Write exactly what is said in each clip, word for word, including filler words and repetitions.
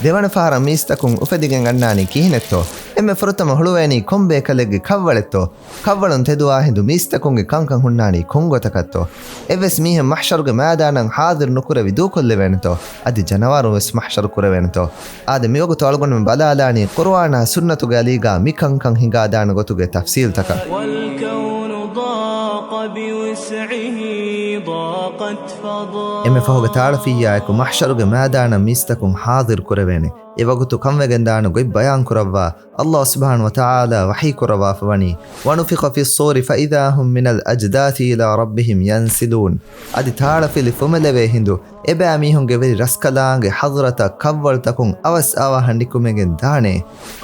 ދެވަނަ ފަހަރަށް މީސްތަކުން އުފެދިގެން އަންނާނީ ކިހިނެއްތޯ؟ އެންމެ ފުރަތަމަ ހުޅުވޭނީ ކޮން ބޭކަލެއްގެ ކަށްވަޅެއްތޯ؟ ކަށްވަޅުން ތެދުވާ ހިނދު މީސްތަކުންގެ ކަންކަން ހުންނާނީ ކޮން ގޮތަކަށްތޯ؟ އެއްވެސް މީހެއް މަޙްޝަރުގެ މައިދާނަށް ޙާޟިރު ނުކުރެވި ދޫކޮށްލެވޭނެތޯ؟ އަދި ޖަނަވާރުން ވެސް މަޙްޝަރު ކުރެވޭނެތޯ؟ އާދެ، މިވަގުތު އަޅުގަނޑުމެން ބަލާލާނީ ޤުރުއާނާ ސުންނަތުގެ އަލީގާ މި ކަންކަން ހިނގާދާނެ ގޮތުގެ ތަފްސީލްތަކަށް. والكون ضاق بوسعه ضاقت فضاء. އެންމެ ފަހުގެ ތާޅަފިއްޔާއެކު މަޙްޝަރުގެ މައިދާނަށް މީސްތަކުން ޙާޟިރު ކުރެވޭނެ. އެވަގުތު ކަންވެގެންދާނެ ގޮތް ބަޔާންކުރައްވާ، ﷲ ސުބްޙާނަހޫ ވަތަޢާލާ ވަޙީކުރައްވާފަވަނީ، ونفخ في الصور فإذا هم من الأجداث إلى ربهم ينسلون. އަދި ތާޅަފިލި ފުމެލެވޭ ހިނދު، އެބައިމީހުންގެ ވެރި ރަސްކަލާނގެ ޙަޟްރަތަށް ކަށްވަޅުތަކުން އަވަސް އަވަހަށް ނިކުމެގެން ދާނެ.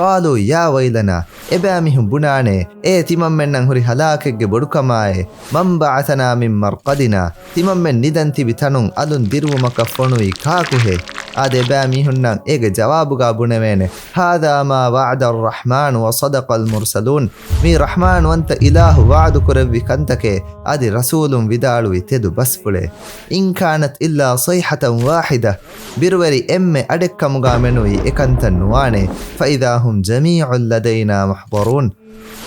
قالوا يا ويلنا، އެބައިމީހުން ބުނާނެ، އޭ ތިމަންމެންނަށް ހުރި ހަލާކެއްގެ ބޮޑުކަމާއޭ، من بعثنا من مرقدنا، ތިމަންމެން ނިދަން ތިބި ތަނުން އަލުން ދިރުވުމަކަށް ފޮނުވީ ކާކުހޭ؟ އާދެ، އެބައިމީހުންނަށް އޭގެ ޖަވާބުގާ ބުނެވޭނެ، هذا ما وعد الرحمن وصدق المرسلون، މީ ރަޙްމާން ވަންތަ އިލާހު ވަޢުދު ކުރެއްވި ކަންތަކޭ، އަދި ރަސޫލުން ވިދާޅުވި ތެދު ބަސްފުޅޭ. إن كانت إلا صيحة واحدة، ބިރުވެރި އެންމެ އަޑެއްކަމުގާ މެނުވީ އެކަންތައް ނުވާނެ، فإذا هم جميع لدينا محضرون.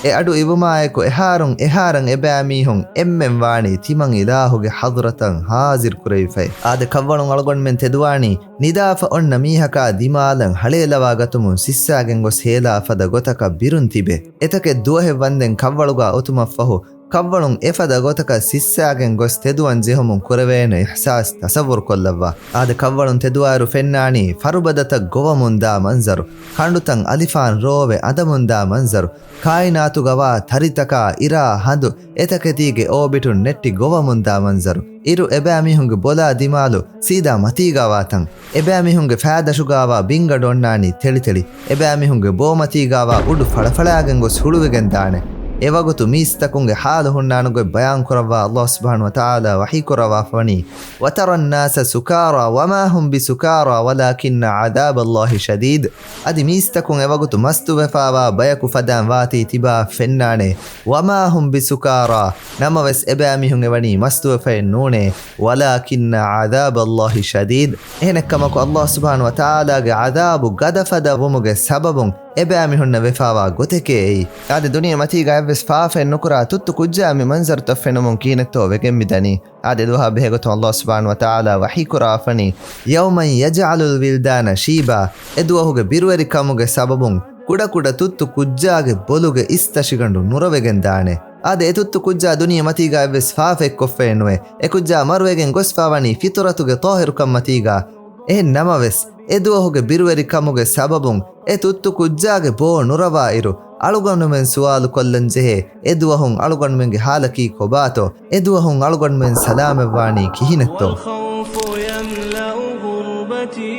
އެ އަޑު އިވުމާއެކު އެހާރުން އެހާރަށް އެބައިމީހުން އެންމެން ވާނީ ތިމަން އިލާހުގެ ޙަޟްރަތަށް ޙާޟިރު ކުރެވިފައި. އާދެ، ކަށްވަޅުން އަޅުގަނޑުމެން ތެދުވާނީ ނިދާފަ އޮންނަ މީހަކާ ދިމާލަށް ހަޅޭލަވާ ގަތުމުން ސިއްސާގެން ގޮސް ހޭލާ ފަދަ ގޮތަކަށް ބިރުން ތިބެ. އެތަކެއް ދުވަހެއް ވަންދެން ކަށްވަޅުގާ އޮތުމަށްފަހު، ކަށްވަޅުން އެފަދަ ގޮތަކަށް ސިއްސާގެން ގޮސް ތެދުވަން ޖެހުމުން ކުރެވޭނެ އިޙްސާސް ތަޞައްވުރު ކޮށްލައްވާ. އާދެ، ކަށްވަޅުން ތެދުވާއިރު ފެންނާނީ ފަރުބަދަތައް ގޮވަމުން ދާ މަންޒަރު، ކަނޑުތައް އަލިފާން ރޯވެ އަނދަމުން ދާ މަންޒަރު، ކާއިނާތުގަވާ ތަރިތަކާ އިރާ ހަނދު އެތަކެތީގެ އޯބިޓުން ނެއްޓި ގޮވަމުންދާ މަންޒަރު، އިރު އެބައިމީހުންގެ ބޮލާ ދިމާލު ސީދާ މަތީގާވާތަން، އެބައިމީހުންގެ ފައިދަށުގާވާ ބިންގަޑު އޮންނާނީ ތެޅިތެޅި، އެބައިމީހުންގެ ބޯމަތީގާވާ އުޑު ފަޅަފަޅާގެން ގޮސް ހުޅުވިގެން ދާނެ. އެވަގުތު މީސްތަކުންގެ ޙާލު ހުންނާނުގޮތް ބަޔާންކުރައްވާ ﷲ ސުބްޙާނަހޫ ވަތަޢާލާ ވަޙީކުރައްވާފަވަނީ، وترى الناس سكارى وما هم بسكارى ولكن عذاب الله شديد. އަދި މީސްތަކުން އެވަގުތު މަސްތުވެފާވާ ބަޔަކު ފަދައިން ވާތީ ތިބާ ފެންނާނެ. وما هم بسكارى، ނަމަވެސް އެބައިމީހުން އެވަނީ މަސްތުވެފައެއް ނޫނޭ. ولكن عذاب الله شديد، އެހެނެއްކަމަކު ﷲ ސުބްޙާނަހޫ ވަތަޢާލާގެ ޢަޛާބު ގަދަފަދަ ވުމުގެ ސަބަބުން އެބައިމީހުންނަށް ވެފާވާ ގޮތެކޭ އެއީ. އާދެ، ދުނިޔެ މަތީގަ އެއްވެސް ފާފައެއް ނުކުރާ ތުއްތު ކުއްޖާ މި މަންޒަރުތައް ފެނުމުން ކިހިނެއްތޯ ވެގެން މިދަނީ. އާދެ، އެދުވަހާ ބެހޭގޮތުން ﷲ ސުބްޙާނަހޫ ވަތަޢާލާ ވަޙީކުރައްވާފަނީ، يوما يجعل الولدان شيبا، އެދުވަހުގެ ބިރުވެރިކަމުގެ ސަބަބުން ކުޑަކުޑަ ތުއްތު ކުއްޖާގެ ބޮލުގެ އިސްތަށިގަނޑު ނުރަވެގެން ދާނެ. އާދެ، އެ ތުއްތު ކުއްޖާ ދުނިޔެ މަތީގާ އެއްވެސް ފާފައެއް ކޮށްފައެއް ނުވޭ. އެ ކުއްޖާ މަރުވެގެން ގޮސްފާވަނީ ފިޠުރަތުގެ ޠާހިރުކަން މަތީގާ. އެހެން ނަމަވެސް، އެ ދުވަހުގެ ބިރުވެރިކަމުގެ ސަބަބުން އެ ތުއްތު ކުއްޖާގެ ބޯ ނުރަވާއިރު، އަޅުގަނޑުމެން ސުވާލު ކޮށްލަން ޖެހޭ، އެ ދުވަހުން އަޅުގަނޑުމެންގެ ޙާލަކީ ކޮބާތޯ؟ އެ ދުވަހުން އަޅުގަނޑުމެން ސަލާމަތްވާނީ ކިހިނެއްތޯ؟ والخوف يملأ غربتي.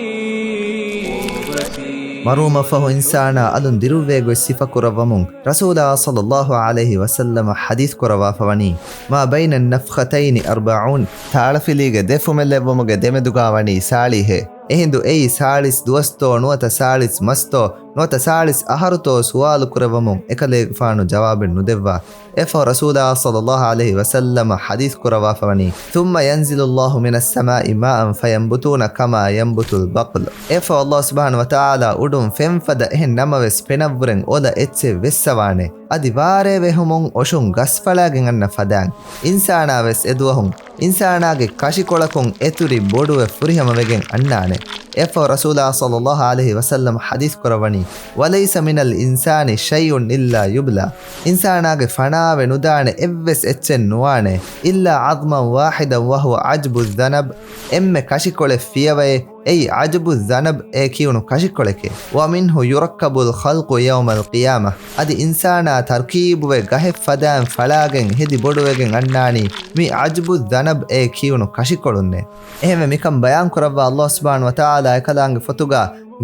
މަރުވުމަށްފަހު އިންސާނާ އަލުން ދިރުއްވޭ ގޮތް ސިފަކުރައްވަމުން، ރަސޫލާ ޞައްލައްލާހު ޢަލައިހި ވަސައްލަމަ ޙަދީޘް ކުރައްވާފަވަނީ، ما بين النفختين أربعون، ތާޅަފިލީގެ ދެ ފުމެލެއްވުމުގެ ދެމެދުގާ ވަނީ ސާޅީހެއް. އެހިނދު އެއީ ސާޅީސް ދުވަސްތޯ ނުވަތަ ސާޅީސް މަސްތޯ ނުވަތަ ސާޅީސް އަހަރުތޯ ސުވާލު ކުރެއްވަމުން އެކަލޭގެފާނު ޖަވާބެއް ނުދެއްވާ. އެއަށްފަހު ރަސޫލާ ޞައްލައްލާހު ޢަލައިހި ވަސައްލަމަ ޙަދީޘް ކުރައްވާފަވަނީ، ثم ينزل الله من السماء ماء فينبتون كما ينبت البقل. އެއަށްފަހު ﷲ ސުބްޙާނަހޫ ވަތަޢާލާ އުޑުން ފެން ފަދަ އެހެން ނަމަވެސް ފެނަށްވުރެން އޮލަ އެއްޗެއް ވެއްސަވާނެ. އަދި ވާރޭ ވެހުމުން އޮށުން ގަސްފަޅާގެން އަންނަ ފަދައިން އިންސާނާ ވެސް އެދުވަހުން އިންސާނާގެ ކަށިކޮޅަކުން އެތުރި ބޮޑުވެ ފުރިހަމަ ވެގެން އަންނާނެ. އެއަށްފަހު ރަސޫލާ ޞައްލައްލާހު ޢަލައިހި ވަސައްލަމަ ޙަދީޘް ކުރައްވަނީ، وليس من الإنسان شيء إلا يبلى، އިންސާނާގެ ފަނާވެ ނުދާނެ އެއްވެސް އެއްޗެއް ނުވާނެ، إلا عظما واحدا وهو عجب الذنب، އެންމެ ކަށިކޮޅެއް ފިޔަވައޭ، އެއީ ޢަޖުބު ޒަނަބް އޭ ކިޔުނު ކަށިކޮޅެކޭ. ومنه يركب الخلق يوم القيامة، އަދި އިންސާނާ ތަރުކީބުވެ ގަހެއް ފަދައިން ފަޅާގެން ހެދި ބޮޑުވެގެން އަންނާނީ މި ޢަޖުބު ޒަނަބް އޭ ކިޔުނު ކަށިކޮޅުންނޭ. އެހެންވެ، މިކަން ބަޔާން ކުރައްވާ ﷲ ސުބްޙާނަހޫ ވަތަޢާލާ އެކަލާނގެ ފޮތުގަ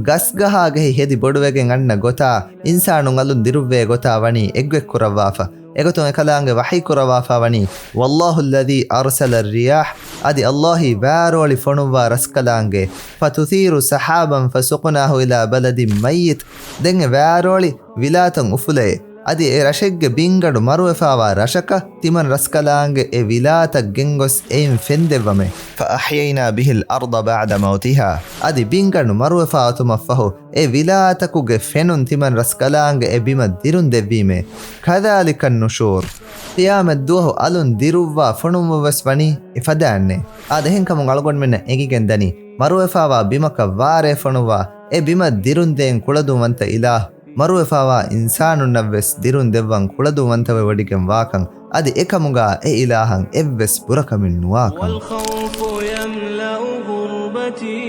ގަސްގަހާގެހި ހެދި ބޮޑުވެގެން އަންނަ ގޮތާ، އިންސާނުން އަލުން ދިރުއްވޭ ގޮތާ ވަނީ އެއްގޮތް ކުރައްވާފަ. އެގޮތުން އެކަލާނގެ ވަޙީ ކުރައްވާފަ ވަނީ، والله الذي أرسل الرياح، އަދި ﷲ އީ ވާރޯޅި ފޮނުއްވާ ރަސްކަލާނގެ، فتثير سحابا فسقناه إلى بلد ميت، ދެން އެ ވާރޯޅި ވިލާތަށް އުފުލައޭ، އަދި އެ ރަށެއްގެ ބިންގަނޑު މަރުވެފާވާ ރަށަކަށް ތިމަން ރަސްކަލާނގެ އެ ވިލާތަށް ގެންގޮސް އެއިން ފެންދެއްވަމޭ. فأحيينا به الأرض بعد موتها. އަދި ބިންގަނޑު މަރުވެފާ އޮތުމަށްފަހު އެ ވިލާތަކުގެ ފެނުން ތިމަން ރަސްކަލާނގެ އެ ބިމަށް ދިރުން ދެއްވީމޭ. كذلك النشور. ޤިޔާމަތް ދުވަހު އަލުން ދިރުއްވާ ފޮނުވުމަށް ވެސް ވަނީ އެފަދައިންނޭ. އާދެ، އެހެންކަމުން އަޅުގަނޑުމެންނަށް އެނގިގެން ދަނީ، މަރުވެފާވާ ބިމަކަށް ވާރޭ ފޮނުއްވާ އެ ބިމަށް ދިރުންދޭން ކުޅަދުންވަންތަ އިލާހު، މަރުވެފާވާ އިންސާނުންނަށްވެސް ދިރުން ދެއްވަން ކުޅަދުންވަންތަވެވޮޑިގެން ވާކަން، އަދި އެކަމުގާ އެ އިލާހަށް އެއްވެސް ބުރަކަމެއް ނުވާކަން. والخوف يملأ غربتي.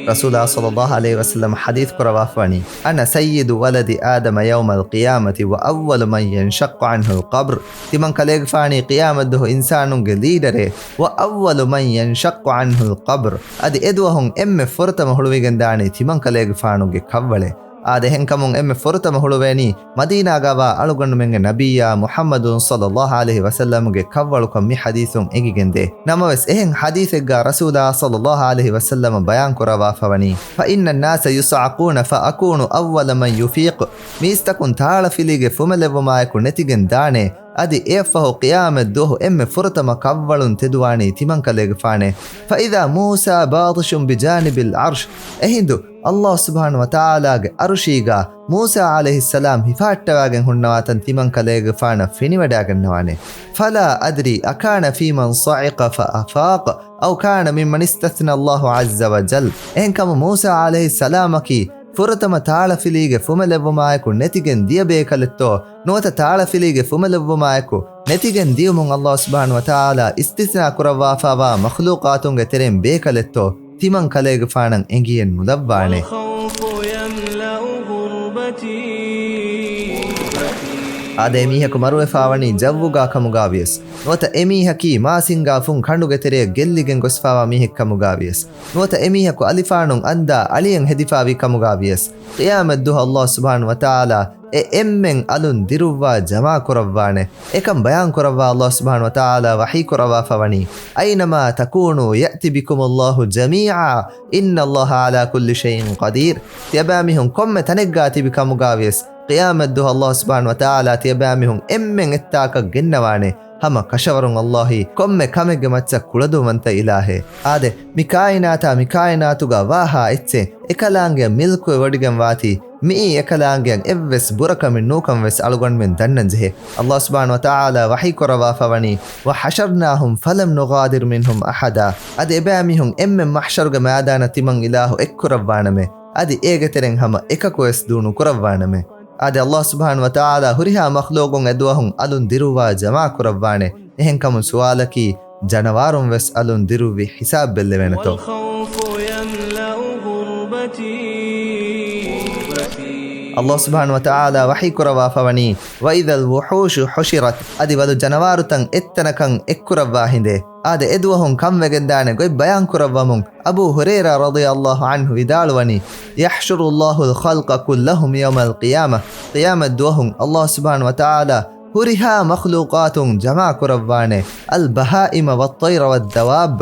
ރަސޫލާ ޞައްލައްލާހު ޢަލައިހި ވަސައްލަމަ ޙަދީޘް ކުރައްވާފަވަނީ، أنا سيد ولد آدم يوم القيامة وأول من ينشق عنه القبر. ތިމަން ކަލޭގެފާނީ ޤިޔާމަތްދުވަހު އިންސާނުންގެ ލީޑަރޭ، وأول من ينشق عنه القبر. އަދި އެދުވަހުން އެންމެ ފުރަތަމަ ހުޅުވިގެންދާނީ ތިމަން ކަލޭގެފާނުގެ ކަށްވަޅޭ. އާދެ، އެހެންކަމުން އެންމެ ފުރަތަމަ ހުޅުވޭނީ މަދީނާގާވާ އަޅުގަނޑުމެންގެ ނަބިއްޔާ މުޙައްމަދު ޞައްލައްލާހު ޢަލައިހި ވަސައްލަމުގެ ކަށްވަޅުކަން މި ޙަދީޘުން އެނގިގެންދޭ. ނަމަވެސް، އެހެން ޙަދީޘެއްގާ ރަސޫލާ ޞައްލައްލާހު ޢަލައިހި ވަސައްލަމަ ބަޔާން ކުރައްވާފަވަނީ، فإن الناس يصعقون فأكون أول من يفيق. މީސްތަކުން ތާޅަފިލީގެ ފުމެލެއްވުމާއެކު ނެތިގެން ދާނެ. އަދި އެއަށްފަހު ޤިޔާމަތް ދުވަހު އެންމެ ފުރަތަމަ ކަށްވަޅުން ތެދުވާނީ ތިމަން ކަލޭގެފާނޭ. فإذا موسى باطش بجانب العرش. އެހިނދު ﷲ ސުބްޙާނަހު ވަތަޢާލާގެ ޢަރުޝީގާ މޫސާ ޢަލައިހިއްސަލާމް ހިފަހައްޓަވާގެން ހުންނަވާތަން ތިމަން ކަލޭގެފާނަށް ފެނިވަޑައިގަންނަވާނެ. فلا أدري أكان في من صعق فأفاق أو كان ممن استثنى الله عز وجل. އެހެންކަމުން މޫސާ ޢަލައިހިއްސަލާމަކީ ފުރަތަމަ ތާޅަފިލީގެ ފުމެލެއްވުމާއެކު ނެތިގެން ދިޔަ ބޭކަލެއްތޯ، ނުވަތަ ތާޅަފިލީގެ ފުމެލެއްވުމާއެކު ނެތިގެން ދިޔުމުން ﷲ ސުބްޙާނަހު ވަތަޢާލާ އިސްތިސްނާ ކުރައްވާފާވާ މަޚްލޫޤާތުންގެ ތެރެއިން ބޭކަލެއްތޯ، ތިމަން ކަލޭގެފާނަށް އެނގިއެއް ނުލައްވާނެ. والخوف يملأ غربتي. އާދެ، އެމީހަކު މަރުވެފާވަނީ ޖައްވުގާ ކަމުގާވިޔަސް، ނުވަތަ އެމީހަކީ މާސިންގާ ފުން ކަނޑުގެ ތެރެއަށް ގެއްލިގެން ގޮސްފާވާ މީހެއް ކަމުގާވިޔަސް، ނުވަތަ އެމީހަކު އަލިފާނުން އަންދާ އަޅިއެއް ހެދިފާވި ކަމުގާވިޔަސް، ޤިޔާމަތްދުވަހު ﷲ ސުބްޙާނަހު ވަތަޢާލާ އެ އެންމެން އަލުން ދިރުއްވާ ޖަމާކުރައްވާނެ. އެކަން ބަޔާންކުރައްވާ ﷲ ސުބްޙާނަހު ވަތަޢާލާ ވަޙީކުރައްވާފަވަނީ، أينما تكونوا يأت بكم الله جميعا إن الله على كل شيء قدير. ތިޔަބައިމީހުން ކޮންމެ ތަނެއްގާ ތިބި ކަމުގާވިޔަސް، ޤިޔާމަތްދުވަހު ﷲ ސުބްޙާނަހު ވަތަޢާލާ ތިޔަބައިމީހުން އެންމެން އެއްތާކަށް ގެންނަވާނެ. ހަމަ ކަށަވަރުން ﷲ އީ ކޮންމެ ކަމެއްގެ މައްޗަށް ކުޅަދުންވަންތަ އިލާހޭ. އާދެ، މި ކާއިނާތާ މި ކާއިނާތުގަ ވާހާ އެއްޗެއް އެކަލާނގެއަށް މިލްކުވެވޮޑިގެން ވާތީ، މިއީ އެކަލާނގެއަށް އެއްވެސް ބުރަކަމެއް ނޫކަން ވެސް އަޅުގަނޑުމެން ދަންނަން ޖެހޭ. ﷲ ސުބްޙާނަހު ވަތަޢާލާ ވަޙީކުރައްވާފަވަނީ، وحشرناهم فلم نغادر منهم أحدا. އަދި އެބައިމީހުން އެންމެން މަޙްޝަރުގެ މައިދާނަށް ތިމަން އިލާހު އެއްކުރައްވާނަމޭ. އަދި އޭގެ ތެރެއިން ހަމަ އެކަކުވެސް ދޫ ނުކުރައްވާނަމޭ. އާދެ، ﷲ ސުބްޙާނަހު ވަތަޢާލާ ހުރިހާ މަޚްލޫޤުން އެދުވަހުން އަލުން ދިރުއްވާ ޖަމާކުރައްވާނެ. އެހެންކަމުން ސުވާލަކީ، ޖަނަވާރުން ވެސް އަލުން ދިރުއްވި ހިސާބް ބެއްލެވޭނެތޯ؟ والخوف يملأ غربتي. ﷲ ސުބްޙާނަހު ވަތަޢާލާ ވަޙީކުރައްވާފަވަނީ، وإذا الوحوش حشرت، އަދި ވަލު ޖަނަވާރުތައް އެއްތަނަކަށް އެއްކުރައްވާ ހިނދޭ. އާދެ، އެދުވަހުން ކަންވެގެންދާނެ ގޮތް ބަޔާންކުރައްވަމުން، އަބޫ ހުރައިރާ ރަޟިޔަﷲ ޢަންހު ވިދާޅުވަނީ، يحشر الله الخلق كلهم يوم القيامة. ޤިޔާމަތް ދުވަހުން ﷲ ސުބްޙާނަހު ވަތަޢާލާ ހުރިހާ މަޚްލޫޤާތުން ޖަމާކުރައްވާނެ، البهائم والطير والدواب،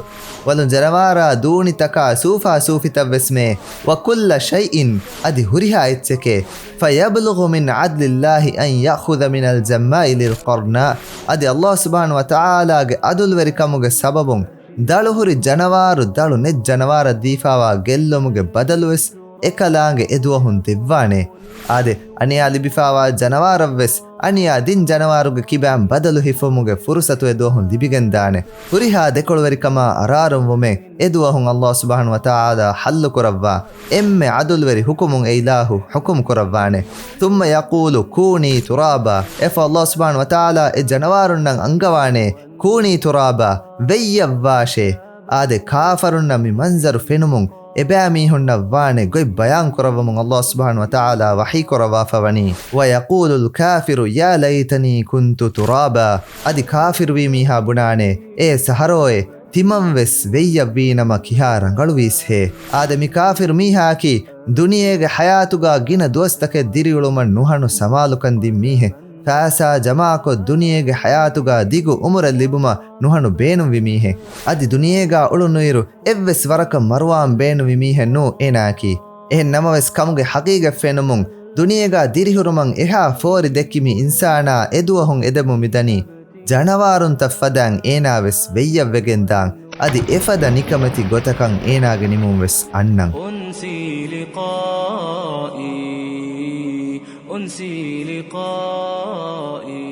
ވަލު ޖަނަވާރާ ދޫނިތަކާ ސޫފާ ސޫފިތައްވެސްމެ، وكل شيء، އަދި ހުރިހާ އެއްޗެކޭ، فيبلغ من عدل الله أن يأخذ من الجماء للقرناء، އަދި ﷲ ސުބްޙާނަހު ވަތަޢާލާގެ އަދުލުވެރިކަމުގެ ސަބަބުން، ދަޅުހުރި ޖަނަވާރު ދަޅު ނެތް ޖަނަވާރަށް ދީފާވާ ގެއްލުމުގެ ބަދަލުވެސް އެކަލާނގެ އެދުވަހުން ދެއްވާނެ. އާދެ، އަނިޔާ ލިބިފާވާ ޖަނަވާރަށްވެސް އަނިޔާ ދިން ޖަނަވާރުގެ ކިބައިން ބަދަލު ހިފުމުގެ ފުރުސަތު އެދުވަހުން ލިބިގެންދާނެ. ހުރިހާ ދެކޮޅުވެރިކަމާ އަރާރުންވުމެއް އެދުވަހުން ﷲ ސުބްޙާނަހު ވަތަޢާލާ ޙައްލުކުރައްވާ އެންމެ ޢަދުލުވެރި ޙުކުމުން އެ އިލާހު ޙުކުމް ކުރައްވާނެ. ثم يقول كوني ترابا. އެފަ ﷲ ސުބްޙާނަހު ވަތަޢާލާ އެ ޖަނަވާރުންނަށް އަންގަވާނެ، كوني ترابا، ވެއްޔަށްވާށޭ. އާދެ، ކާފަރުންނަށް މި މަންޒަރު ފެނުމުން، އެބައިމީހުންނަށް ވާނެ ގޮތް ބަޔާން ކުރައްވަމުން ﷲ ސުބްޙާނަހު ވަތަޢާލާ ވަޙީކުރައްވާފަވަނީ، ويقول الكافر يا ليتني كنت ترابا. އަދި ކާފިރުވީ މީހާ ބުނާނެ، އޭ ސަހަރޯއޭ، ތިމަންވެސް ވެއްޔަށްވީނަމަ ކިހާ ރަނގަޅުވީސްހޭ. އާދެ، މި ކާފިރު މީހާއަކީ ދުނިޔޭގެ ޙަޔާތުގާ ގިނަ ދުވަސްތަކެއް ދިރިއުޅުމަށް ނުހަނު ސަމާލުކަން ދިން މީހެއް. ފައިސާ ޖަމާކޮށް، ދުނިޔޭގެ ޙަޔާތުގާ ދިގު އުމުރެއް ލިބުމަށް ނުހަނު ބޭނުންވި މީހެއް. އަދި ދުނިޔޭގާ އުޅުނުއިރު އެއްވެސް ވަރަކަށް މަރުވާން ބޭނުންވި މީހެއް ނޫ އޭނާއަކީ. އެހެން ނަމަވެސް، ކަމުގެ ޙަޤީޤަތް ފެނުމުން، ދުނިޔޭގާ ދިރިހުރުމަށް އެހާ ފޯރި ދެއްކި މި އިންސާނާ އެދުވަހުން އެދެމު މިދަނީ ޖަނަވާރުންތައް ފަދައިން އޭނާވެސް ވެއްޔަށްވެގެން ދާން އަދި އެފަދަ ނިކަމެތި ގޮތަކަށް އޭނާގެ ނިމުންވެސް އަންނަން. أنسي لقائي، أنسي لقائي.